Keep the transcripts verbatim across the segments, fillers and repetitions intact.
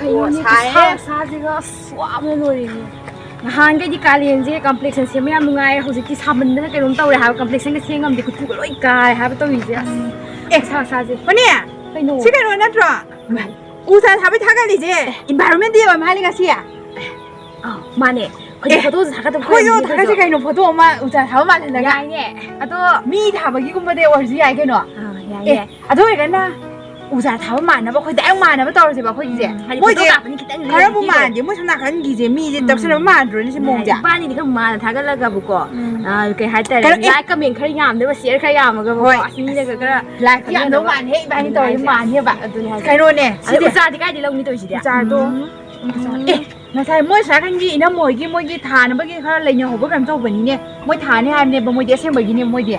ꯀꯩꯅꯣꯅꯦ, ꯁꯥꯏꯍꯦ꯫ ꯈꯨꯠꯁꯥ ꯁꯥꯁꯤꯒ ꯑꯁ ꯋꯥꯕꯅ ꯂꯣꯏꯔꯦꯅꯦ꯫ ꯅꯍꯥꯟꯒꯩꯗꯤ ꯀꯥꯂꯦꯟꯁꯦ complexion ꯁꯦꯝꯕ ꯌꯥꯝ ꯅꯨꯡꯉꯥꯏ, ꯍꯧꯖꯤꯛꯇꯤ ꯁꯥꯃꯟꯗꯅ ꯀꯩꯅꯣꯝ ꯇꯧꯔꯦ ꯍꯥꯏꯕ, complexionꯒ ꯁꯦꯝ ꯉꯝꯗꯦ, ꯀꯨꯆꯨꯒ ꯂꯣꯏ ꯀꯥꯔꯦ ꯍꯥꯏꯕ ꯇꯧꯔꯤꯁꯦ꯫ ꯑꯁ, ꯑꯦ, ꯈꯨꯠꯁꯥ ꯁꯥꯁꯦ꯫ ꯃꯅꯦ, ꯀꯩꯅꯣ? ꯁꯤ ꯀꯩꯅꯣ ꯅꯠꯇ꯭ꯔꯣ? ꯎ ꯆꯥꯔ ꯊꯥꯕꯩ ꯊꯥꯒꯠꯂꯤꯁꯦ environment day ꯑꯣꯏ ꯃꯥꯜꯂꯦ ꯉꯁꯤ꯫ ꯑꯥ, ꯃꯥꯅꯦ꯫ ꯑꯩꯈꯣꯏꯗꯤ ꯑꯦ, photoꯁꯨ ꯊꯥꯒꯠꯇꯕ ꯑꯩꯈꯣꯏꯁꯨ ꯀꯨꯏꯔꯦ ꯊꯥꯒꯠꯁꯤ ꯑꯗꯨꯁꯨ꯫ ꯀꯩꯅꯣ, photo ꯑꯃ ꯎ ꯆꯥꯔ ꯊꯥꯕ ꯃꯥꯜꯍꯜꯂꯒ꯫ ꯌꯥꯏꯅꯦ꯫ ꯑꯗꯣ ꯃꯤ ꯊꯥꯕꯒꯤꯒꯨꯝꯕꯗꯤ ꯑꯣꯏꯔꯁꯨ ꯌꯥꯏ ꯀꯩꯅꯣ꯫ ꯑꯥ, ꯌꯥꯏ, ꯑꯦ, ꯌꯥꯏ꯫ ꯑꯗꯨ ꯑꯣꯏꯔꯒꯅ ꯎ ꯆꯥꯔ ꯊꯥꯕ ꯃꯥꯟꯅꯕ, ꯑꯩꯈꯣꯏ direct ꯃꯥꯟꯅꯕ ꯇꯧꯔꯁꯦꯕ ꯑꯩꯈꯣꯏꯒꯤꯁꯦ꯫ ꯎꯝ, ꯍꯥꯏꯗꯤ ꯃꯣꯏꯁꯦ photo ꯀꯥꯞꯄꯅꯤ ꯈꯤꯇꯪ ꯈꯔꯕꯨ ꯂꯩꯔꯗꯤꯀꯣ꯫ ꯃꯥꯟꯗꯦ, ꯃꯣꯏ ꯁꯣꯝ ꯅꯥꯀꯟꯒꯤꯁꯦ ꯃꯤꯁꯦ ꯎꯝ꯫ ꯇꯛꯁꯟꯅꯕ ꯃꯥꯟꯗ꯭ꯔꯣꯅꯦ ꯁꯤ ꯃꯑꯣꯡꯁꯦ? ꯏꯕꯥꯅꯤꯗꯤ ꯈꯔ ꯃꯥꯟꯅ ꯊꯥꯒꯠꯂꯒꯕꯨꯀꯣ꯫ ꯎꯝ꯫ ꯑꯥ, ꯀꯩ ꯍꯥꯏꯇꯥꯔꯦ, ꯈꯔ, ꯑꯦ, like comment ꯈꯔ ꯌꯥꯝꯗꯕ, share ꯈꯔ ꯌꯥꯝꯃꯒꯕꯨꯀꯣ꯫ ꯍꯣꯏ꯫ ꯑꯁ, ꯃꯤꯅꯒ ꯈꯔ like ꯌꯥꯝꯗꯧ ꯈꯪꯅꯗꯕ꯫ ꯃꯥꯟꯍꯦ, ꯏꯕꯥꯅꯤ ꯑꯗꯨꯅꯦ ꯇꯧꯔꯗꯤ ꯍꯥꯏꯁꯦ꯫ ꯃꯥꯟꯅꯦꯕ꯫ ꯑꯗꯨꯅꯦ ꯍꯥꯏꯁꯦ꯫ ꯀꯩꯅꯣꯅꯦ, ꯑꯗꯣ ꯁꯤꯗꯤ ꯎ ꯆꯥꯔꯗꯤ ꯀꯥꯏꯗꯩ ꯂꯧꯅꯤ ꯇꯧꯔꯤꯁꯤꯗꯤ? ꯎ ꯆꯥꯔꯗꯣ꯫ ꯎꯝ꯫ ꯎꯝ꯫ ꯑꯦ, ꯉꯁꯥꯏ ꯃꯣꯏ ꯁꯥꯀꯟꯒꯤ ꯏꯅꯝꯃ ꯍꯣꯏꯒꯤ ꯃꯣꯏꯒꯤ ꯊꯥꯅꯕꯒꯤ ꯈꯔ ꯂꯩꯅꯍꯧꯕ ꯀꯩꯅꯣ ꯇꯧꯕꯅꯤꯅꯦ꯫ ꯃꯣꯏ ꯊꯥꯅꯤ ꯍꯥꯏꯕꯅꯦꯕ, ꯃꯣꯏꯗꯤ ꯑꯁꯦꯡꯕꯒꯤ ꯃꯣꯏꯗꯤ꯫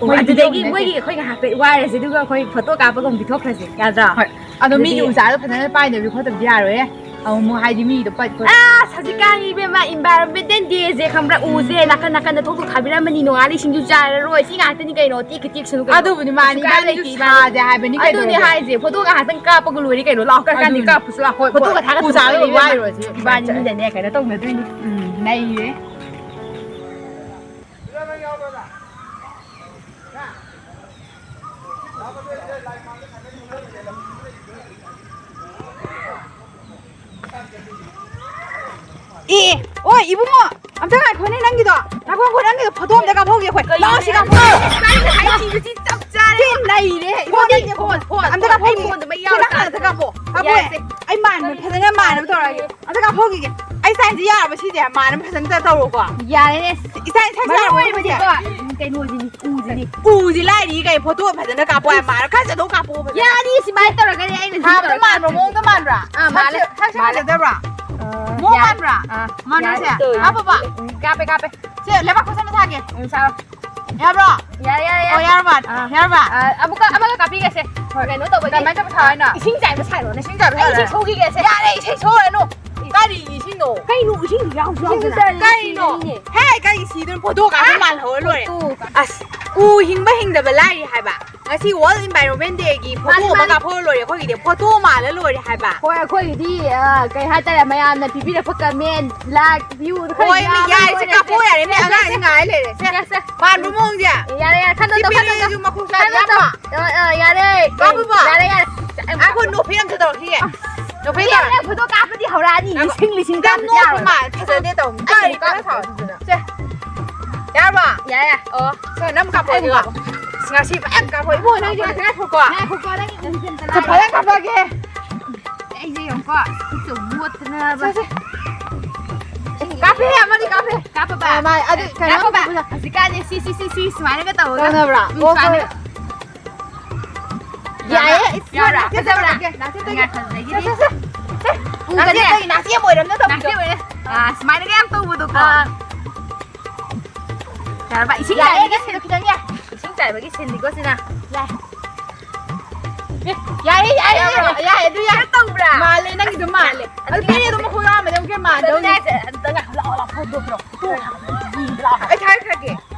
ꯑꯣ, ꯃꯣꯏꯗꯤ ꯑꯗꯨꯗꯒꯤ ꯌꯧꯅꯗꯦ꯫ ꯃꯣꯏꯒꯤ ꯑꯩꯈꯣꯏ ꯉꯥꯏꯍꯥꯛ ꯋꯥꯏꯔꯁꯦ, ꯑꯗꯨꯒ ꯑꯩꯈꯣꯏ photo ꯀꯥꯞꯄꯒ ꯑꯃꯨꯛ ꯄꯤꯊꯣꯛꯈ꯭ꯔꯁꯦ, ꯌꯥꯗ꯭ꯔꯣ? ꯍꯣꯏ꯫ ꯑꯗꯣ ꯃꯤꯒꯤ ꯑꯗꯨꯗꯤ ꯎ ꯆꯥꯔꯗꯣ ꯐꯖꯅ ꯄꯥꯏꯗꯕꯗꯤ ꯈꯣꯠꯇꯕꯗꯤ ꯌꯥꯔꯣꯏꯌꯦ꯫ ꯑꯃꯨꯛ ꯍꯥꯏꯗꯤ ꯃꯤꯗꯣ ꯄꯠ ꯈꯣꯠ ꯑꯁ, ꯍꯧꯖꯤꯛꯀꯥꯟꯒꯤ ꯏꯕꯦꯝꯃ, environmental dayꯁꯦ ꯈꯪꯕ꯭ꯔꯥ? ꯎꯁꯦ ꯅꯥꯀꯟ ꯅꯥꯀꯟꯗ ꯊꯣꯛꯇꯣꯛ ꯊꯥꯕꯤꯔꯝꯃꯅꯤ, ꯅꯣꯡꯉꯥꯜꯂꯤ ꯁꯤꯡꯖꯨ ꯆꯥꯔꯔꯣꯏ, ꯁꯤ ꯉꯥꯛꯇꯅꯤ ꯀꯩꯅꯣ, ꯇꯦꯛ ꯇꯦꯛꯁꯅꯨ ꯀꯩꯅꯣ꯫ ꯑꯗꯨꯕꯨꯗꯤ ꯃꯥꯅꯤ, ꯀꯩꯁꯨ ꯀꯥꯏ ꯏꯕꯥꯅꯤꯁꯨ ꯂꯩꯇꯦ, ꯏꯕꯥꯅꯤ꯫ ꯁꯥꯁꯦ ꯍꯥꯏꯕꯅꯤ, ꯑꯗꯨꯅꯦ ꯀꯩꯗꯧꯔꯒꯦ? ꯍꯥꯏꯁꯦ, photoꯒ ꯉꯥꯏꯍꯥꯛꯇꯪ ꯀꯥꯞꯄꯒ ꯂꯣꯏꯔꯦ ꯀꯩꯅꯣ, ꯂꯥꯛꯑꯣ, ꯀꯥꯏ ꯀꯥꯟꯗꯤ ꯑꯗꯨꯅꯤ꯫ ꯀꯥꯞꯄꯨꯁꯨ ꯂꯥꯛꯑꯣ, ꯍꯣꯏ, ꯎ ꯆꯥꯔꯗꯣ ꯍꯣꯏ, ꯋꯥꯏꯔꯨꯔꯁꯦ꯫ ꯏꯕꯥꯅꯤ ꯃꯤꯗꯅꯦ ꯀꯩꯅꯣ ꯇꯧꯅꯗꯣꯏꯅꯤ꯫ ꯎꯝ, ꯅꯩꯔꯦ꯫ ꯑꯦ, ꯑꯣꯏ, ꯏꯕꯨꯡꯉꯣ, ꯑꯝꯇ ꯉꯥꯏꯈꯣꯅꯦ ꯅꯪꯒꯤꯗꯣ꯫ ꯉꯥꯏꯈꯣ, ꯉꯥꯏꯈꯣ, ꯅꯪꯒꯤꯗꯣ photo ꯑꯝꯇ ꯀꯥꯞꯍꯧꯒꯦ ꯑꯩꯈꯣꯏ꯫ ꯂꯥꯛꯑꯣ, ꯁꯤ ꯀꯥꯞꯍꯧꯒꯦ꯫ ꯅꯪꯅ ꯍꯥꯏꯔꯤꯁꯤꯡꯗꯨꯗꯤ ꯆꯞ ꯆꯥꯔꯦ꯫ ꯊꯤ ꯅꯩꯔꯦ꯫ ꯐꯣꯟ, ꯐꯣꯟ, ꯐꯣꯟ, ꯑꯝꯇ ꯐꯣꯟ꯫ ꯀꯥꯞꯍꯧꯒꯦ꯫ ꯑꯩ ꯐꯣꯟꯗꯣ ꯃꯩ ꯁꯤ ꯌꯥꯎꯔ ꯅꯪ ꯈꯛꯇ ꯆꯥꯔꯦ꯫ ꯀꯥꯞꯄꯣ꯫ ꯀꯥꯞꯄꯣ꯫ ꯌꯥꯔꯦꯁꯦ꯫ ꯑꯩ ꯃꯥꯟꯕ ꯐꯖꯅ ꯃꯥꯟꯅꯕ ꯇꯧꯔꯒꯦ꯫ ꯑꯝꯇ ꯀꯥꯞꯍꯧꯈꯤꯒꯦ꯫ ꯑꯩ ꯁꯥꯏꯟꯁꯦ ꯌꯥꯔꯕ ꯁꯤꯁꯦ? ꯃꯥꯟꯅꯕ ꯐꯖꯅ ꯇꯧꯔꯣꯀꯣ꯫ ꯌꯥꯔꯦꯅꯦ꯫ ꯏꯁꯥ ꯏꯁꯥ ꯃꯔꯨ ꯌꯥꯔꯕ ꯑꯣꯏꯕꯗꯤꯀꯣ, ꯁꯤꯁꯦ? ꯎꯝ, ꯀꯩꯅꯣꯁꯤꯅꯤ, ꯎꯁꯤꯅꯤ꯫ ꯎꯁꯤ ꯂꯥꯏꯔꯤ ꯀꯩ ꯐꯣꯇꯣ ꯐꯖꯅ ꯀꯥꯞꯄꯣ ꯍꯥꯏ ꯃꯥꯟꯅ ꯈꯔ ꯆꯠꯊꯣꯛ ꯀꯥꯞꯄꯣ ꯐꯖꯅ꯫ ꯌꯥꯅꯤ, ꯁꯨꯃꯥꯏꯅ ꯇꯧꯔꯒꯅꯦ ꯑꯩꯅ ꯁꯤ ꯊꯥꯕꯗ ꯇꯧꯔꯒ ꯃꯥꯟꯕ꯭ꯔꯣ? ꯀꯥꯞꯄꯤꯁꯦ꯫ ꯃꯑꯣꯡꯗ ꯃꯥꯟꯕ꯭ꯔꯥ? ꯑꯥ, ꯃꯥꯜꯂꯦ꯫ ꯁꯛꯁꯦ ꯃꯥꯜꯂꯦ꯫ ꯐꯖꯗꯕ꯭ꯔꯥ? ꯑꯥ, ꯃꯑꯣꯡ ꯌꯥꯔꯦ꯫ ꯃꯥꯟꯕ꯭ꯔꯥ? ꯑꯥ, ꯃꯥꯟꯅꯁꯦ? ꯌꯥꯔꯦ꯫ ꯀꯥꯞꯄꯕ? ꯎꯝ, ꯀꯥꯞꯄꯦ, ꯀꯥꯞꯄꯦ꯫ ꯁꯦ, ꯂꯩꯕꯥꯛ ꯈꯨꯠꯁꯦꯝꯗ ꯊꯥꯒꯦ꯫ ꯎꯝ, ꯁꯥꯔꯣ꯫ ꯌꯥꯕ꯭ꯔꯣ? ꯌꯥꯔꯦ, ꯌꯥꯔꯦ, ꯌꯥꯔꯦ꯫ ꯑꯣ, ꯌꯥꯔꯕ? ꯑꯥ꯫ ꯌꯥꯔꯕ? ꯑꯥ, ꯑꯃꯨꯛꯀ, ꯑꯃꯒ ꯀꯥꯞꯄꯤꯒꯦꯁꯦ꯫ ꯍꯣꯏ꯫ ꯀꯩꯅꯣ ꯇꯧꯕꯒꯤ꯫ ꯀꯃꯥꯏꯅ ꯇꯧꯕ ꯊꯥꯎ ꯍꯥꯏꯅꯣ? ꯏꯁꯤꯡ ꯆꯥꯏꯕ ꯁꯥꯏꯔꯣꯅꯦ꯫ ꯏꯁꯤꯡ ꯆꯥꯏꯕ ꯑꯩ ꯁꯥꯏꯔꯣ? ꯏꯁꯩ ꯁꯣꯛꯈꯤꯒꯦꯁꯦ꯫ ꯌꯥꯔꯦ, ꯏꯁꯩ ꯁꯣꯛꯑꯅꯨ꯫ ꯀꯔꯤ ꯏꯁꯤꯡꯅꯣ? ꯀꯩꯅꯣ ꯏꯁꯤꯡ ꯌꯥꯎꯁꯨ ꯏꯁꯤꯡ ꯌꯥꯎꯗꯅ? ꯆꯥꯏꯔꯣ, ꯀꯩꯅꯣ? ꯏꯁꯤꯡꯅꯤꯅꯦ꯫ ꯍꯦ, ꯀꯔꯤ ꯁꯤꯗꯣꯏꯅꯣ? ꯐꯣꯇꯣ ꯀꯥꯞꯄ ꯑꯥ! ꯃꯥꯜꯍꯧꯔ ꯂꯣꯏꯔꯦ꯫ ꯐꯣꯇꯣ ꯀꯥꯞ- ꯑꯁ, ꯎ ꯍꯤꯡꯕ ꯍꯤꯡꯗꯕ ꯂꯥꯏꯔꯤ ꯍꯥꯏꯕ꯫ ꯉꯁꯤ World Environment Day ꯒꯤ ꯐꯣꯇꯣ ꯃꯥꯅꯤ, ꯑꯃ ꯃꯥꯅꯤ꯫ ꯀꯥꯞꯍꯧꯔ ꯂꯣꯏꯔꯦ ꯑꯩꯈꯣꯏꯒꯤꯗꯤ꯫ ꯐꯣꯇꯣ ꯃꯥꯜꯂ ꯂꯣꯏꯔꯦ ꯍꯥꯏꯕ꯫ ꯍꯣꯏ, ꯑꯩꯈꯣꯏꯒꯤꯗꯤ ꯑ, ꯀꯩ ꯍꯥꯏꯇꯥꯔꯦ, ꯃꯌꯥꯝꯅ ꯄꯤꯕꯤꯔꯛꯄ ꯀꯃꯦꯟ, ꯂꯥꯏꯛ, ꯚ꯭ꯌꯨ ꯈꯔ ꯍꯣꯏ, ꯃꯤ ꯌꯥꯝꯃ ꯌꯥꯏꯁꯦ ꯂꯣꯏꯔꯦ꯫ ꯀꯥꯞꯍꯧ ꯌꯥꯔꯦ, ꯃꯤ ꯑꯉꯥꯡꯁꯦ ꯉꯥꯏ ꯂꯩꯔꯦ꯫ ꯁꯦ, ꯁꯦ, ꯁꯦ꯫ ꯃꯥꯟꯕ ꯃꯑꯣꯡꯁꯦ꯫ ꯌꯥꯔꯦ, ꯌꯥꯔꯦ, ꯈꯟꯗꯣꯛ, ꯁꯤ ꯈꯟꯗꯣꯛ, ꯄꯤꯔꯤꯁꯨ ꯃꯈꯣꯡ ꯁꯥ ꯈꯟꯗꯣꯛ꯫ ꯌꯥꯝꯃ꯫ ꯑ, ꯑ, ꯌꯥꯔꯦ꯫ ꯀꯥꯞꯄꯕ? ꯌꯥꯔꯦ, ꯌꯥꯔꯦ꯫ ꯑꯩꯈꯣꯏ ꯅꯣꯛꯐꯦꯠ ꯑꯝꯇ ꯇꯧꯔꯛꯈꯤꯒꯦ꯫ ꯅꯣꯛꯐꯦꯠ ꯌꯥꯔꯦ, ꯇꯧꯔꯛ-, ꯌꯥꯔꯦ, ꯐꯣꯇꯣ ꯀꯥꯞꯄꯗꯤ ꯍꯧꯔꯛꯑꯅꯤ, ꯉꯥꯏꯈꯣ꯫ ꯂꯤꯁꯤꯡ, ꯂꯤꯁꯤꯡ ꯈꯤꯇꯪ ꯀꯥꯞꯄꯗꯤ ꯅꯣꯛꯄ ꯌꯥꯔꯣꯏ꯫ ꯃꯥꯜꯂꯦ, ꯐꯖꯗꯦ ꯇꯧꯅꯤ꯫ ꯑꯩ ꯀꯥꯏꯗ ꯀꯥꯏꯗ ꯊꯥꯎ ꯑꯗꯨꯗꯨꯅ? ꯁꯦ꯫ ꯌꯥꯔꯕ? ꯌꯥꯔꯦ, ꯌꯥꯔꯦ꯫ ꯑꯣ꯫ ꯁꯦ, ꯅꯝ ꯀꯥꯞꯄꯣ, ꯑꯩ ꯑꯗꯨꯒ꯫ ꯀꯥꯞꯄꯣ꯫ ꯑꯁ, ꯉꯁꯤ ꯐꯖꯅ ꯀꯥꯞꯄꯣ꯫ ꯏꯕꯨꯡꯉꯣ, ꯅꯪꯁꯨ ꯐꯖꯅ ꯀꯥꯞꯄꯣꯀꯣ꯫ ꯉꯥꯏꯈꯣꯀꯣ, ꯅꯪꯒꯤ ꯎꯁꯦ ꯑꯝꯇ ꯁꯦ, ꯂꯥꯛꯑꯣ꯫ ꯐꯖꯅ ꯀꯥꯞꯄꯛꯑꯒꯦ꯫ ꯑꯩꯁꯦ ꯌꯦꯡꯉꯨꯀꯣ, ꯈꯨꯠꯁꯦ ꯃꯣꯠꯇꯅꯕ꯫ ꯁꯦ, ꯁꯦ꯫ ꯀꯥꯞꯄꯦ, ꯑꯃꯗꯤ ꯀꯥꯞꯄꯦ꯫ ꯀꯥꯞꯄꯕ? ꯑꯥ, ꯃꯥ, ꯑꯗꯨ ꯀꯩꯅꯣ ꯀꯥꯞꯄꯕ? ꯇꯧꯕꯗ꯫ ꯍꯧꯖꯤꯛꯀꯥꯟꯁꯦ ꯁꯤ, ꯁꯤ, ꯁꯤ, ꯁꯤ ꯁꯨꯃꯥꯏꯅꯒ ꯇꯧꯔꯒ꯫ ꯇꯧꯅꯕ꯭ꯔꯥ? ꯎꯝ, ꯑꯣ, ꯁꯨꯃꯥꯏꯅꯒ꯫ ꯍꯣꯏ꯫ ꯌꯥꯏꯌꯦ, ꯏꯁ, ꯌꯥꯎꯔꯥ? ꯅꯥꯆꯦ, ꯐꯖꯕ꯭ꯔꯥ? ꯅꯥꯆꯦ, ꯅꯥꯆꯦ, ꯉꯥꯏꯈꯣ, ꯑꯗꯒꯤꯗꯤ ꯁꯦ, ꯁꯦ, ꯁꯦ꯫ ꯎꯒꯅꯦ? ꯅꯥꯆꯦ, ꯅꯥꯆꯦ ꯑꯣꯏꯔꯝꯅ ꯇꯧꯕꯤꯗꯣ꯫ ꯅꯥꯆꯦ ꯑꯣꯏꯔꯦ꯫ ꯑꯥ, ꯁꯨꯃꯥꯏꯅꯒ ꯌꯥꯝ ꯇꯧꯕꯗꯣꯀꯣ꯫ ꯑꯥ꯫ ꯌꯥꯔꯕ? ꯏꯁꯤꯡ ꯌꯥꯏꯌꯦ, ꯆꯥꯏꯕꯒꯤ ꯅꯥꯆꯦꯗꯣ ꯈꯤꯇꯪ ꯌꯥꯏ꯫ ꯏꯁꯤꯡ ꯆꯥꯏꯕꯒꯤ ꯁꯤꯟꯅꯤꯀꯣ ꯁꯤꯅ꯫ ꯌꯥꯏ꯫ ꯑꯦ, ꯌꯥꯏꯌꯦ, ꯌꯥꯏꯌꯦ, ꯌꯥꯏꯌꯦ, ꯌꯥꯏ, ꯑꯗꯨ ꯌꯥꯏ꯫ ꯇꯧꯕ꯭ꯔꯥ? ꯃꯥꯜꯂꯦ, ꯅꯪꯒꯤꯗꯣ ꯃꯥꯜꯂꯦ꯫ ꯑꯗꯨ ꯄꯤꯔꯦ ꯑꯗꯨꯝ ꯃꯈꯣꯡ ꯌꯥꯎꯔꯝꯃꯗꯤ ꯑꯃꯨꯛ ꯍꯦꯟꯅ ꯃꯥꯟꯗꯧꯅꯤ꯫ ꯑꯗꯨꯅꯦ ꯍꯥꯏꯁꯦ, ꯑꯝꯇ ꯉꯥꯏꯈꯣ, ꯂꯥꯛꯑꯣ, ꯂꯥꯛꯑꯣ, ꯐꯣꯟꯗꯣ ꯄꯤꯔꯛꯑꯣ꯫ ꯐꯣꯇꯣ ꯊꯥꯕꯗꯣ ꯌꯦꯡꯒꯦ ꯂꯥꯛꯑꯣ꯫ ꯑꯩ ꯊꯥꯔꯛꯈ꯭ꯔꯒꯦ꯫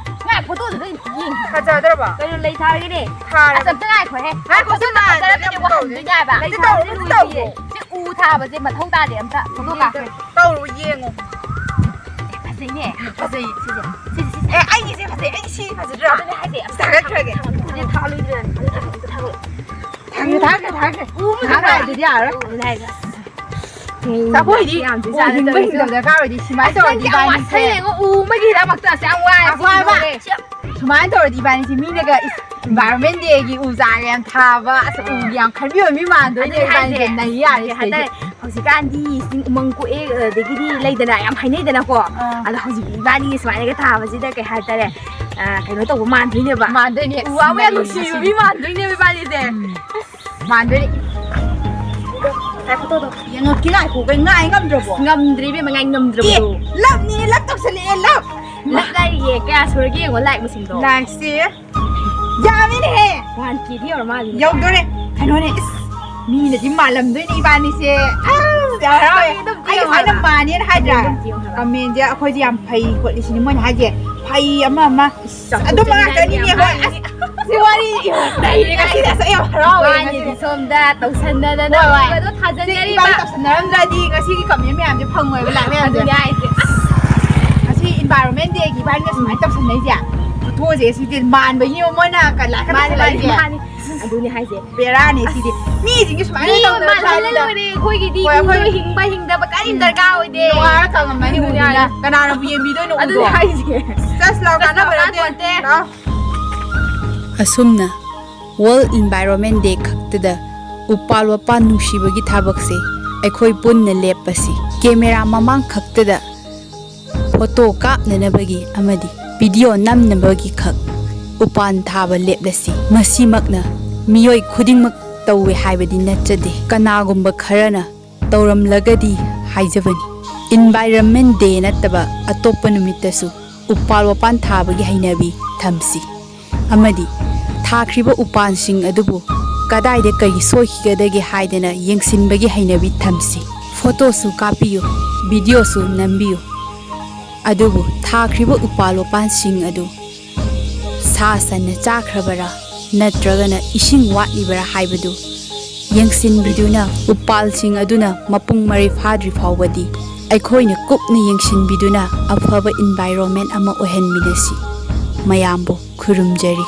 ꯉꯥꯏ, ꯐꯣꯇꯣꯗꯨꯗ ꯌꯦꯡꯒꯦ꯫ ꯐꯖꯗ꯭ꯔꯕ? ꯀꯩꯅꯣ, ꯂꯩ ꯊꯥꯔꯒꯦꯅꯦ꯫ ꯊꯥꯔꯒꯦ꯫ ꯑꯁ, ꯑꯝꯇ ꯉꯥꯏꯈꯣꯍꯦ꯫ ꯉꯥꯏꯈꯣ, ꯐꯣꯇꯣꯗꯣ ꯁꯤ ꯃꯥꯟꯗ꯭ꯔꯗꯤ ꯐꯖꯔꯒꯗꯤ ꯑꯃꯨꯛ ꯑꯃꯨꯛ ꯍꯟꯗꯣꯏꯅꯦ ꯍꯥꯏꯕ꯫ ꯂꯩ ꯁꯤ ꯊꯥꯕꯗꯤ ꯇꯧꯔꯣ, ꯁꯤ ꯂꯣꯏꯗ꯭ꯔꯤꯌꯦ꯫ ꯇꯧꯔꯣ꯫ ꯁꯤ ꯎ ꯊꯥꯕꯁꯦ ꯃꯊꯧ ꯇꯥꯗꯦ ꯑꯝꯇ꯫ ꯐꯣꯇꯣ ꯀꯥꯞꯀꯦ꯫ ꯇꯧꯔꯣ, ꯌꯦꯡꯉꯣ꯫ ꯐꯖꯩꯅꯦ꯫ ꯐꯖꯩ, ꯁꯤꯁꯦ꯫ ꯁꯤꯁꯦ, ꯁꯤꯁꯦ꯫ ꯑꯦ, ꯑꯩꯒꯤꯁꯦ ꯐꯖꯩ, ꯑꯩꯒꯤ ꯁꯤ ꯐꯖꯗ꯭ꯔꯥ? ꯑꯗꯨꯅꯦ ꯍꯥꯏꯁꯦ, ꯑꯝꯇ ꯊꯥꯒꯠꯈ꯭ꯔꯒꯦ꯫ ꯎꯁꯦ ꯊꯥꯒꯠꯂꯣꯏꯗ꯭ꯔꯥ? ꯑꯝꯇ ꯊꯥꯒꯠꯂꯣ꯫ ꯊꯥꯡꯒꯦ, ꯊꯥꯡꯒꯦ, ꯊꯥꯡꯒꯦ꯫ ꯎ ꯊꯥꯡꯒꯦ, ꯑꯗꯨꯗꯤ ꯌꯥꯔꯣꯏ꯫ ꯑꯗꯨꯅꯦ ꯍꯥꯏꯁꯦ꯫ ꯑꯩꯈꯣꯏꯗꯤ ꯌꯥꯝ ꯎ ꯆꯤꯖꯥꯅ ꯍꯤꯡꯕ ꯇꯧꯔꯤꯁꯦ꯫ ꯍꯤꯡꯗꯕ ꯗꯔꯀꯥꯔ ꯑꯣꯏꯗꯤ ꯁꯨꯃꯥꯏꯅ ꯇꯧꯔꯗꯤ ꯅꯪꯗꯤ ꯌꯥꯝ ꯋꯥꯁꯜꯂꯦ ꯏꯕꯥꯅꯤꯁꯦ꯫ ꯌꯦꯡꯉꯣ, ꯎ ꯑꯃꯒꯤꯗꯃꯛꯇ ꯑꯁ ꯌꯥꯝ ꯋꯥꯏ, ꯑꯩꯈꯣꯏ ꯑꯃ ꯁꯤ ꯂꯣꯏꯔꯦ꯫ ꯁꯨꯃꯥꯏꯅ ꯇꯧꯔꯗꯤ ꯏꯕꯥꯅꯤꯁꯦ ꯃꯤꯅꯒ ꯏꯁ, Environment Day ꯒꯤ ꯎ ꯆꯥꯔ ꯌꯥꯝ ꯊꯥꯕ, ꯑꯁ, ꯎ ꯌꯥꯝ ꯈꯟꯕꯤꯕ ꯃꯤ ꯃꯥꯟꯗꯣꯏꯅꯦ ꯑꯗꯨꯅꯦ ꯍꯥꯏꯁꯦ꯫ ꯏꯕꯥꯅꯤꯁꯦ꯫ ꯅꯩ ꯌꯥꯔꯦ ꯀꯩ ꯁꯤꯗꯩꯗꯤ꯫ ꯍꯥꯏꯇꯥꯔꯦ, ꯍꯧꯖꯤꯛꯀꯥꯟꯗꯤ ꯆꯤꯡ ꯎꯃꯪ ꯀꯣꯛꯑꯦ, ꯑꯗꯒꯤꯗꯤ ꯂꯩꯗꯅ ꯌꯥꯝ ꯍꯥꯏꯅꯩꯗꯅꯀꯣ꯫ ꯑꯥ꯫ ꯑꯗꯣ ꯍꯧꯖꯤꯛ ꯏꯕꯥꯅꯤ ꯁꯨꯃꯥꯏꯅꯒ ꯊꯥꯕꯁꯤꯗ ꯀꯩ ꯍꯥꯏꯇꯥꯔꯦ, ꯑ, ꯀꯩꯅꯣ ꯇꯧꯕ ꯃꯥꯟꯗꯣꯏꯅꯦꯕ꯫ ꯃꯥꯟꯗꯣꯏꯅꯦ꯫ ꯎ ꯋꯥꯕꯨ ꯌꯥꯝ ꯅꯩ ꯅꯨꯡꯁꯤꯕ ꯉꯁꯤꯗꯤ꯫ ꯃꯤ ꯃꯥꯟꯗꯣꯏꯅꯦꯕ ꯏꯕꯥꯅꯤꯁꯦ꯫ ꯎꯝ꯫ ꯃꯥꯟꯗꯣꯏꯅꯦ꯫ ꯉꯥꯏ ꯐꯣꯇꯣꯗꯣ ꯌꯦꯡꯉꯛꯀꯦ, ꯉꯥꯏꯈꯣ, ꯀꯩ ꯉꯥꯏ ꯉꯝꯗ꯭ꯔꯕꯣ? ꯉꯝꯗ꯭ꯔꯦ ꯏꯕꯦꯝꯃ, ꯉꯥꯏ ꯑꯦ, ꯉꯝꯗ꯭ꯔꯕꯗꯣ꯫ love ꯅꯤꯅꯦ, love ꯇꯧꯁꯜꯂꯛꯑꯦ, love꯫ Love ꯂꯥꯏꯔꯤꯌꯦ, ꯀꯌꯥ ꯁꯨꯔꯒꯦ ꯌꯦꯡꯉꯣ, like ꯃꯁꯤꯡꯗꯣ꯫ Like ꯁꯦ ꯌꯥꯝꯃꯤꯅꯦꯍꯦ꯫ One K ꯗꯤ ꯌꯧꯔ ꯃꯥꯜꯂꯦ꯫ ꯌꯧꯗꯣꯔꯦ꯫ ꯀꯩꯅꯣꯅꯦ, ꯏꯁ, ꯃꯤꯅꯗꯤ ꯃꯥꯜꯂꯝꯗꯣꯏꯅꯦ ꯏꯕꯥꯅꯤꯁꯦ꯫ ꯑꯁ, ꯌꯥꯝ ꯍꯔꯥꯎꯋꯦ꯫ ꯑꯗꯨꯝ ꯑꯩ ꯁꯨꯃꯥꯏꯅ ꯌꯦꯡꯉꯣ ꯃꯥꯟꯅꯦꯅ ꯍꯥꯏꯗ꯭ꯔꯥ? ꯑꯗꯨꯝ ꯌꯦꯡꯉꯣ ꯍꯥꯏꯕ꯫ Comment ꯁꯦ ꯑꯩꯈꯣꯏꯁꯦ ꯌꯥꯝ ꯐꯩ ꯈꯣꯠꯂꯤ ꯁꯤꯅꯤ ꯃꯣꯏꯅ ꯍꯥꯏꯁꯦ꯫ ꯐꯩ ꯑꯃ ꯑꯃ꯫ ꯆꯥꯎꯊꯣꯛꯆꯅꯤꯡꯉꯥꯏ ꯑꯗꯨꯝꯕ ꯉꯥꯛꯇꯅꯤꯅꯦ, ꯌꯥꯝ ꯍꯣꯏ꯫ ꯍꯥꯏꯔꯤꯅꯦ꯫ ꯑꯁ, ꯁꯤ ꯋꯥꯔꯤ ꯂꯩꯔꯦ ꯉꯁꯤꯗꯤ꯫ ꯑꯁ, ꯑꯩ ꯌꯥꯝ ꯍꯔꯥꯎꯋꯦ ꯉꯁꯤꯗꯤ꯫ ꯁꯣꯝꯗ ꯇꯧꯁꯟꯅꯗꯅ ꯍꯣꯏ, ꯍꯣꯏ꯫ ꯇꯧꯕꯗꯣ ꯁꯤ ꯊꯥꯖꯟꯖꯔꯤꯕ꯫ ꯏꯕꯥꯅꯤ ꯇꯧꯁꯟꯅꯔꯝꯗ꯭ꯔꯗꯤ ꯉꯁꯤꯒꯤ ꯀꯃꯦꯟ ꯃꯌꯥꯝꯁꯦ ꯐꯪꯉꯣꯏꯕ, ꯂꯥꯏꯛ ꯃꯌꯥꯝꯁꯦ꯫ ꯑꯗꯨꯅꯦ ꯍꯥꯏꯁꯦ꯫ ꯉꯁꯤ Environment Day ꯒꯤ ꯏꯕꯥꯅꯤꯅ ꯁꯨꯃꯥꯏꯅ ꯇꯧꯁꯟꯅꯩꯁꯦ, ꯐꯣꯇꯣꯁꯦ ꯁꯤꯗꯤ ꯃꯥꯟꯕꯒꯤ ꯃꯣꯏꯅ ꯀ-, ꯂꯥꯏꯛ ꯃꯥꯅꯤ, ꯃꯥꯅꯤ, ꯀꯅꯥꯁꯦ ꯃꯥꯅꯤ꯫ ꯑꯗꯨꯅꯦ ꯍꯥꯏꯁꯦ꯫ ꯕꯦꯔꯥꯅꯦ ꯁꯤꯗꯤ꯫ ꯃꯤꯁꯤꯡꯁꯦ ꯁꯨꯃꯥꯏꯅ ꯃꯤ ꯇꯧꯗꯅ ꯃꯥꯜꯍꯜꯂ ꯂꯣꯏꯔꯦ꯫ ꯑꯩꯈꯣꯏꯒꯤꯗꯤ ꯍꯣꯏ, ꯑꯩꯈꯣꯏ ꯃꯤꯗꯣ ꯍꯤꯡꯕ ꯍꯤꯡꯗꯕ ꯀꯔꯤꯝ ꯎꯝ꯫ ꯗꯔꯀꯥꯔ ꯑꯣꯏꯗꯦ꯫ ꯅꯣꯡꯉꯥꯜꯂ ꯀꯪꯉꯝꯃꯅꯤ ꯑꯗꯨꯅꯦ ꯎꯗꯨꯅ꯫ ꯍꯥꯏꯁꯦ꯫ ꯀꯅꯥꯅꯕꯨ ꯌꯦꯡꯕꯤꯗꯣꯏꯅꯣ ꯑꯗꯨꯅꯦ ꯎꯗꯣ? ꯍꯥꯏꯁꯦ꯫ ꯆꯁ ꯂꯥꯎ, ꯆꯁ ꯂꯥꯎ, ꯀꯥꯟꯅꯕ ꯅꯠꯇꯦ꯫ ꯀꯥꯟꯅꯄꯣꯠꯇꯦ꯫ ꯂꯥꯎ꯫ ꯑꯁꯨꯝꯅ World Environment Day ꯈꯛꯇꯗ ꯎꯄꯥꯜ ꯋꯥꯄꯥꯜ ꯅꯨꯡꯁꯤꯕꯒꯤ ꯊꯕꯛꯁꯦ ꯑꯩꯈꯣꯏ ꯄꯨꯟꯅ ꯂꯦꯞꯄꯁꯤ꯫ ꯀꯦꯃꯦꯔꯥ ꯃꯃꯥꯡ ꯈꯛꯇꯗ ꯐꯣꯇꯣ ꯀꯥꯞꯅꯅꯕꯒꯤ ꯑꯃꯗꯤ ꯚꯤꯗꯤꯑꯣ ꯅꯝꯅꯕꯒꯤ ꯈꯛ ꯎꯄꯥꯟ ꯊꯥꯕ ꯂꯦꯞꯂꯁꯤ꯫ ꯃꯁꯤꯃꯛꯅ ꯃꯤꯑꯣꯏ ꯈꯨꯗꯤꯡꯃꯛ ꯇꯧꯋꯦ ꯍꯥꯏꯕꯗꯤ ꯅꯠꯆꯗꯦ꯫ ꯀꯅꯥꯒꯨꯝꯕ ꯈꯔꯅ ꯇꯧꯔꯝꯂꯒꯗꯤ ꯍꯥꯏꯖꯕꯅꯤ꯫ Environment Day ꯅꯠꯇꯕ ꯑꯇꯣꯞꯄ ꯅꯨꯃꯤꯠꯇꯁꯨ ꯎꯄꯥꯜ ꯋꯥꯄꯥꯟ ꯊꯥꯕꯒꯤ ꯍꯩꯅꯕꯤ ꯊꯝꯁꯤ꯫ ꯑꯃꯗꯤ ꯊꯥꯈ꯭ꯔꯤꯕ ꯎꯄꯥꯜꯁꯤꯡ ꯑꯗꯨꯕꯨ ꯀꯗꯥꯏꯗ ꯀꯔꯤ ꯁꯣꯏꯈꯤꯒꯗꯒꯦ ꯍꯥꯏꯗꯅ ꯌꯦꯡꯁꯤꯟꯕꯒꯤ ꯍꯩꯅꯕꯤ ꯊꯝꯁꯤ꯫ ꯐꯣꯇꯣꯁꯨ ꯀꯥꯞꯄꯤꯌꯨ, ꯚꯤꯗꯤꯑꯣꯁꯨ ꯅꯝꯕꯤꯌꯨ, ꯑꯗꯨꯕꯨ ꯊꯥꯈ꯭ꯔꯤꯕ ꯎꯄꯥꯜ ꯋꯥꯄꯥꯜꯁꯤꯡ ꯑꯗꯨ ꯁꯥ ꯁꯟꯅ ꯆꯥꯈ꯭ꯔꯕꯔꯥ ꯅꯠꯇ꯭ꯔꯒꯅ ꯏꯁꯤꯡ ꯋꯥꯠꯂꯤꯕꯔꯥ ꯍꯥꯏꯕꯗꯨ ꯌꯦꯡꯁꯤꯟꯕꯤꯗꯨꯅ, ꯎꯄꯥꯜꯁꯤꯡ ꯑꯗꯨꯅ ꯃꯄꯨꯡ ꯃꯔꯩ ꯐꯥꯗ꯭ꯔꯤ ꯐꯥꯎꯕꯗꯤ ꯑꯩꯈꯣꯏꯅ ꯀꯨꯞꯅ ꯌꯦꯡꯁꯤꯟꯕꯤꯗꯨꯅ ꯑꯐꯕ environment ꯑꯃ ꯑꯣꯏꯍꯟꯃꯤꯟꯅꯁꯤ꯫ ꯃꯌꯥꯝꯕꯨ ꯈꯨꯔꯨꯝꯖꯔꯤ꯫